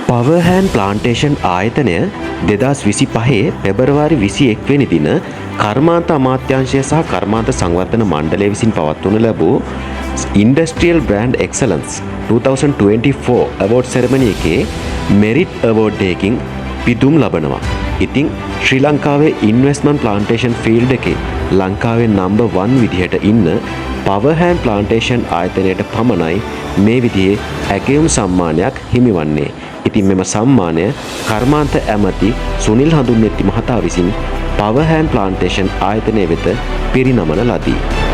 පවර්හෑන් plantation ආයතනය 2025 පෙබරවාරි 21 වෙනි දින කර්මාන්ත අමාත්‍යාංශය සහ කර්මාන්ත සංවර්ධන මණ්ඩලය විසින් පවත්වනු ලැබූ ඉන්ඩස්ට්‍රියල් බ්‍රෑන්ඩ් එක්සලන්ස් 2024 අවෝඩ් සෙරමනි එකේ මෙරිට් අවෝඩ් එකකින් පිදුම් ලබනවා. ඉතින් ශ්‍රී ලංකාවේ ඉන්වෙස්ට්මන්ට් ප්ලාන්ටේෂන් ෆීල්ඩ් එකේ ලංකාවේ නම්බර් 1 විදිහට ඉන්න පවර්හෑන් ප්ලාන්ටේෂන් ආයතනයට පමණයි මේ විදිහේ ඇගයුම් සම්මානයක් හිමිවන්නේ. ඉතින් මෙම සම්මානය කර්මාන්ත ඇමති සුනිල් හඳුන්නෙත්ති මහතා විසින් පවර්හෑන් ප්ලාන්ටේෂන් ආයතනය වෙත පිරිනමන ලදී.